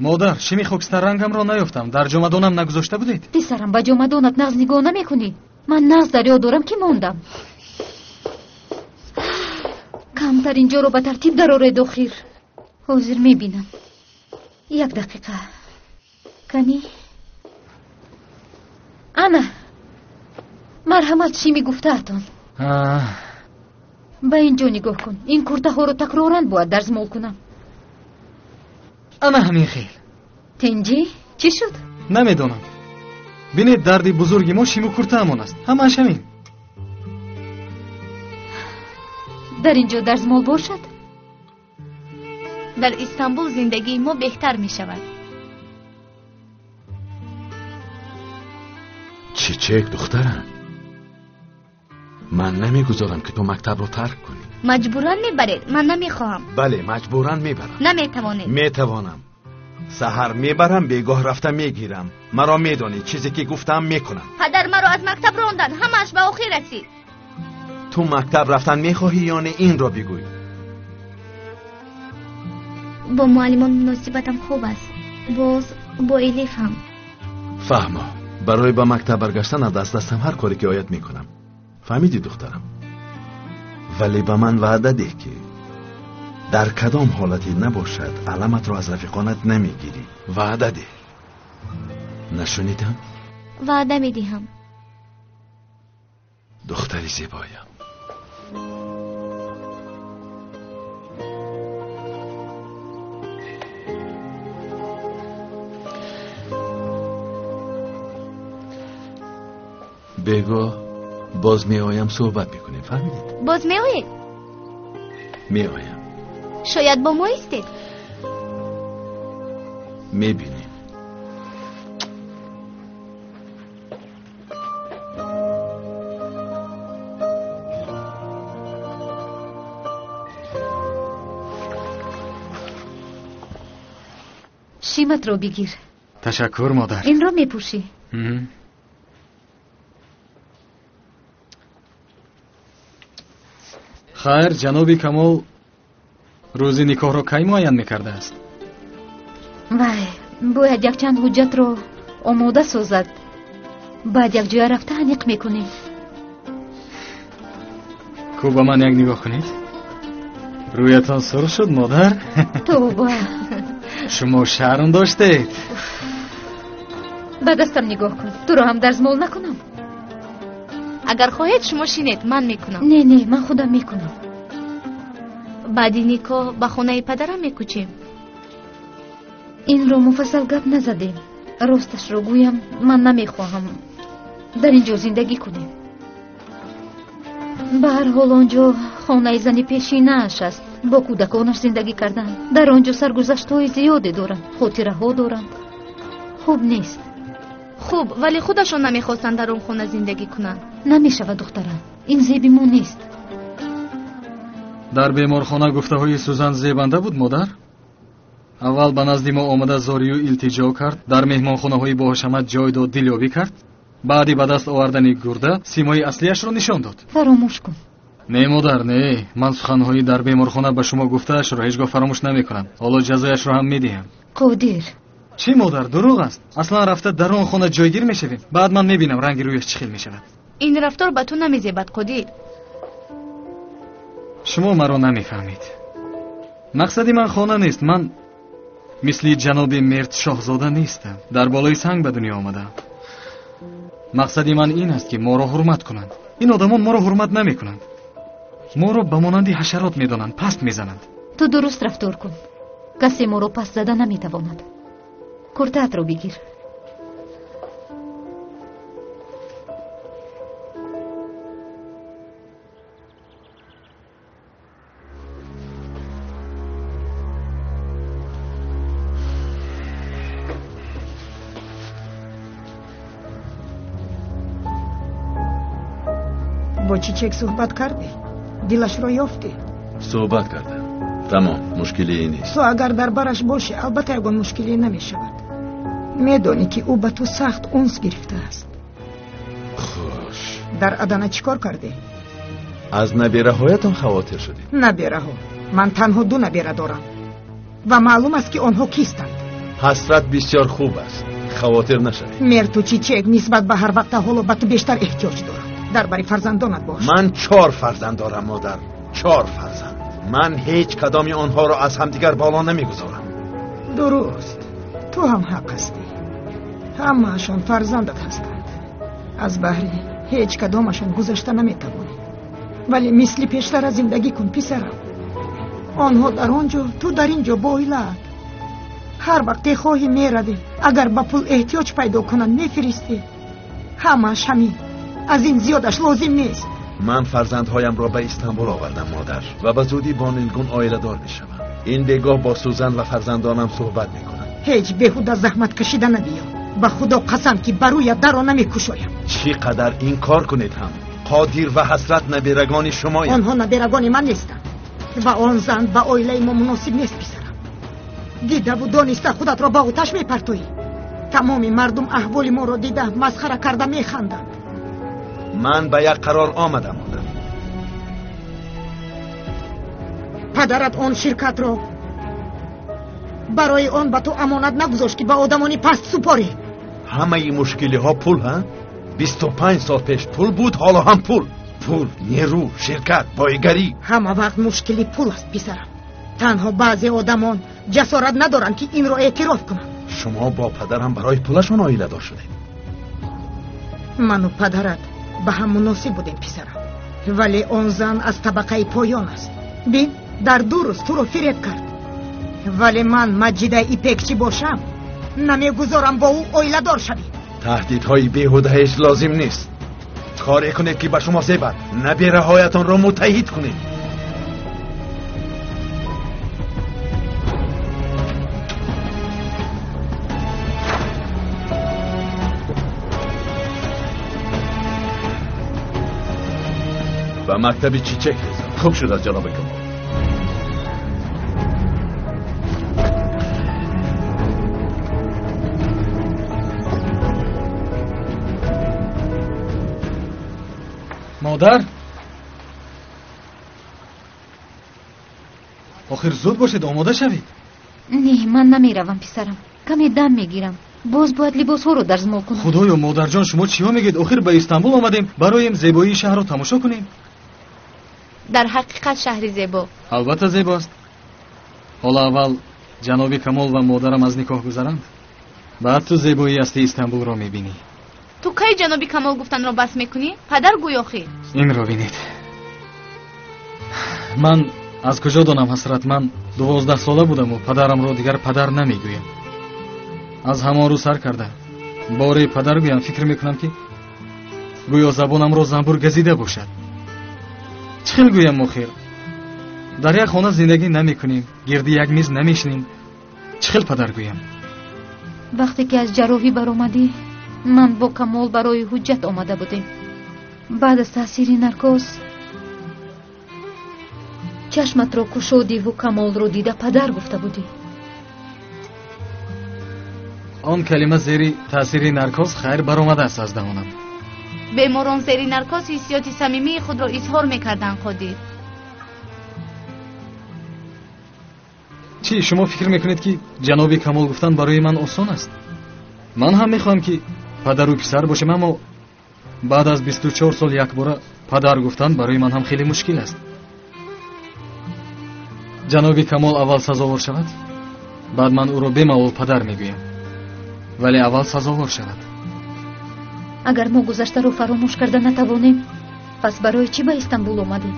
Модар, шими хокистаррангамро наёфтам. Дар ҷомадонам нагузошта будед? Писарам, ба ҷомадонат нағз нигоҳ намекунӣ? Ман нағз дар ёд дорам, ки мондам. Камтар инҷоро ба тартиб дароред охир. Ҳозир мебинам. Як дақиқа. Кани? Ана, марҳамат, шими гуфтаатон. Ба ин ҷо нигоҳ кун. Ин куртаҳоро такроран бояд дарзмол кунам. Ана ҳамин хел. Тинҷӣ? Чӣ шуд? Намедонам. Бинед, дарди бузурги мо шиму куртаамон аст. Ҳамааш ҳамин. Дар ин ҷо дарзмол бошад? Дар Истанбул зиндагии мо беҳтар мешавад. Чичек, духтарам, ман намегузорам, ки ту мактабро тарк кунӣ. Маҷбуран мебаред? Ман намехоҳам. Бале, маҷбуран мебарам. Наметавонед. Метавонам. Саҳар мебарам, бегоҳ рафта мегирам. Маро медонӣ, чизе ки гуфтам мекунам. Падар, маро аз мактаб ронданд. Ҳамааш ба охир расид. Ту мактаб рафтан мехоҳӣ ё не, инро бигӯй. Бо муаллимон муносибатам хуб аст. Боз бо Элиф ҳам. Фаҳмо, барои ба мактаб баргаштан аз дастам ҳар коре ки ояд мекунам. Фаҳмидӣ, духтарам? Вале ба ман ваъда деҳ, ки дар кадом ҳолате набошад аламатро аз рафиқонат намегирӣ. Ваъда деҳ. Нашунидам? Ваъда медиҳам. Духтари зебоям. Бегоҳ боз меоям, суҳбат мекунем, фаҳмидед? Боз меоед? Меоям. Шояд бо мо истед? Мебинем. Шиматро бигир. Ташаккур, модар. Инро мепӯшӣ? Хайр, ҷаноби Камол рӯзи никоҳро кай муайян мекардааст? Вай, бояд якчанд ҳуҷҷатро омода созад. Баъд якҷоя рафта аниқ мекунем. Ку ба ман як нигоҳ кунед. Рӯятон сурх шуд, модар. Тавба. Шумо шарм доштед. Ба дастам нигоҳ кун. Туро ҳам дарзмол накунам. Агар хоҳед, шумо шинед, ман мекунам. Не, не, ман худам мекунам. Баъди никоҳ ба хонаи падарам мекӯчем. Инро муфассал гап назадем. Росташро гӯям, ман намехоҳам дар ин ҷо зиндагӣ кунем. Ба ҳар ҳол он ҷо хонаи зани пешинааш аст. Бо кӯдаконаш зиндагӣ кардан. Дар он ҷо саргузаштҳои зиёде доранд, хотираҳо доранд. Хуб нест. Хуб, вале худашон намехостанд дар он хона зиндагӣ кунанд. Намешавад, духтарам, ин зеби мо нест. Дар беморхона гуфтаҳои Сузан зебанда буд, модар? Аввал ба назди мо омада зорию илтиҷо кард, дар меҳмонхонаҳои боҳашамат ҷой дод, дилёбӣ кард. Баъди ба даст овардани гурда симои аслияшро нишон дод. Фаромӯш кун. Не, модар, не. Ман суханҳои дар беморхона ба шумо гуфтаашро ҳеҷ гоҳ фаромӯш намекунам. Ҳоло ҷазояшро ҳам медиҳам. Қодир. Чӣ, модар, дурӯғ аст. Аслан рафта дар он хона ҷойгир мешавем. Баъд ман мебинам ранги рӯяш чӣ хел мешавад. Ин рафтор ба ту намезебад, Қодир. Шумо маро намефаҳмед. Мақсади ман хона нест. Ман мисли ҷаноби Мерт шоҳзода нестам. Дар болои санг ба дунё омадаам. Мақсади ман ин аст, ки моро ҳурмат кунанд. Ин одамон моро ҳурмат намекунанд. Моро ба монанди ҳашарот медонанд, паст мезананд. Ту дуруст рафтор кун. Касе моро паст зада наметавонад. Куртаатро бигир. Бо Чичек суҳбат кардӣ? Дилашро ёфтӣ? Суҳбат кардам. Тамом, мушкилие нест. Ту агар дар бараш бошӣ, албатта ягон мушкилие намешавад. Медонӣ, ки ӯ ба ту сахт унс гирифтааст. Хуш. Дар Адана чӣ кор кардӣ? Аз набераҳоятон хавотир шудед? Набераҳо? Ман танҳо ду набера дорам ва маълум аст, ки онҳо кистанд. Ҳасрат бисёр хуб аст, хавотир нашавед. Мерту Чичек нисбат ба ҳар вақта ҳоло ба ту бештар эҳтиёҷ дорад. Дар бари фарзандонат бош. Ман 4 фарзанд дорам, модар. 4 фарзанд. Ман ҳеҷ кадоми онҳоро аз ҳамдигар боло намегузорам. Дуруст, ту ҳам ҳақ ҳастӣ. Ҳамаашон фарзандат ҳастанд. Аз баҳри ҳеҷ кадомашон гузашта наметавонӣ. Вале мисли пештара зиндагӣ кун, писарам. Онҳо дар он ҷо, ту дар ин ҷо бо оилаат. Ҳар вақте хоҳӣ меравӣ. Агар ба пул эҳтиёҷ пайдо кунанд, мефиристӣ. Ҳамааш ҳамин. Аз ин зиёдаш лозим нест. Ман фарзандҳоямро ба Истанбул овардам, модар, ва ба зудӣ бо Нилгун оиладор мешавам. Ин бегоҳ бо Сузан ва фарзандонам суҳбат мекунам. Ҳеҷ беҳуда заҳмат кашида набиё. Ба Худо қасам ки ба рӯят даро намекушоям. Чӣ қадар инкор кунед ҳам, Қодир ва Ҳасрат наберагони шумоянд. Онҳо наберагони ман нестанд ва он зан ба оилаи мо муносиб нест, писарам. Дидаву дониста худатро ба оташ мепартоӣ. Тамоми мардум аҳволи моро дида масхара карда механданд. Ман ба як қарор омадам, модар. Падарат он ширкатро барои он ба ту амонат нагузошт ки ба одамони паст супорӣ. Ҳамаи мушкилиҳо пул, ҳа? 25 сол пеш пул буд, ҳоло ҳам пул. Пул, нерӯ, ширкат, бойгарӣ. Ҳама вақт мушкили пул аст, писарам. Танҳо баъзе одамон ҷасорат надоранд ки инро эътироф кунанд. Шумо бо падарам барои пулашон оиладор шудед. Ману падарат ба ҳам муносиб будем, писарам. Вале он зан аз табақаи поён аст. Бин, дар 2 рӯз туро фиреб кард. Вале ман Маҷида Ипекчӣ бошам, намегузорам бо ӯ оиладор шавӣ. Таҳдидҳои беҳуда ҳеҷ лозим нест. Коре кунед ки ба шумо зебад. Набераҳоятонро муттаҳид кунед. Ба мактаби Чичек резам. Хуб шудааст, ҷаноби Камол. Модар, охир зуд бошед, омода шавед. Не, ман намеравам, писарам. Каме дам мегирам. Боз бояд либосҳоро дарзмол кунам. Худоё, модарҷон, шумо чиҳо мегӯед? Охир ба Истанбул омадем, бароем зебоии шаҳрро тамошо кунем. Дар ҳақиқат шаҳри зебо. Албатта зебост. Ҳоло аввал ҷаноби Камол ва модарам аз никоҳ гузаранд, баъд ту зебоии асли Истанбулро мебинӣ. Ту кай ҷаноби Камол гуфтанро бас мекунӣ? Падар гӯй охир. Инро бинед. Ман аз куҷо донам, Ҳасрат? Ман 12 сола будаму падарамро дигар падар намегӯям. Аз ҳамон рӯз сар карда бораи падар гӯям, фикр мекунам ки гӯё забонамро занбур газида бошад. Чӣ хел гӯям охир? Дар як хона зиндагӣ намекунем, гирди як миз намешинем. Чӣ хел падар гӯям? Вақте ки аз ҷарроҳӣ баромадӣ, ман бо Камол барои ҳуҷҷат омада будем. Баъд аз таъсири наркоз чашматро кушодиву Камолро дида падар гуфта будӣ. Он калима зери таъсири наркоз хайр баромадааст аз даҳонам. Беморон зери наркоз ҳиссиёти самимии худро изҳор мекарданд, Қодир. Чӣ, шумо фикр мекунед ки ҷаноби Камол гуфтан барои ман осон аст? Ман ҳам мехоҳам ки падару писар бошем, аммо баъд аз 24 сол якбора падар гуфтан барои ман ҳам хеле мушкил аст. Ҷаноби Камол аввал сазовор шавад, баъд ман ӯро бемалол падар мегӯям. Вале аввал сазовор шавад. Агар мо гузаштаро фаромӯш карда натавонем, пас барои чӣ ба Истанбул омадем?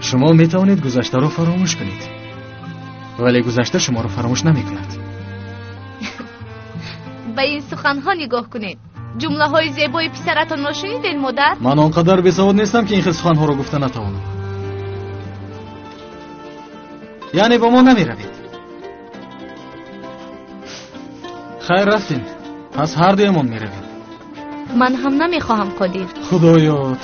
Шумо метавонед гузаштаро фаромӯш кунед, вале гузашта шуморо фаромӯш намекунад. Ба ин суханҳо нигоҳ кунед. Ҷумлаҳои зебои писаратонро шунидед, модар? Ман он қадар бесавод нестам ки ин хел суханҳоро гуфта натавонам. Яъне бо мо намеравед? Хайр, рафтем. Пас ҳар дуямон меравем. Ман ҳам намехоҳам, Қодир. Худоё.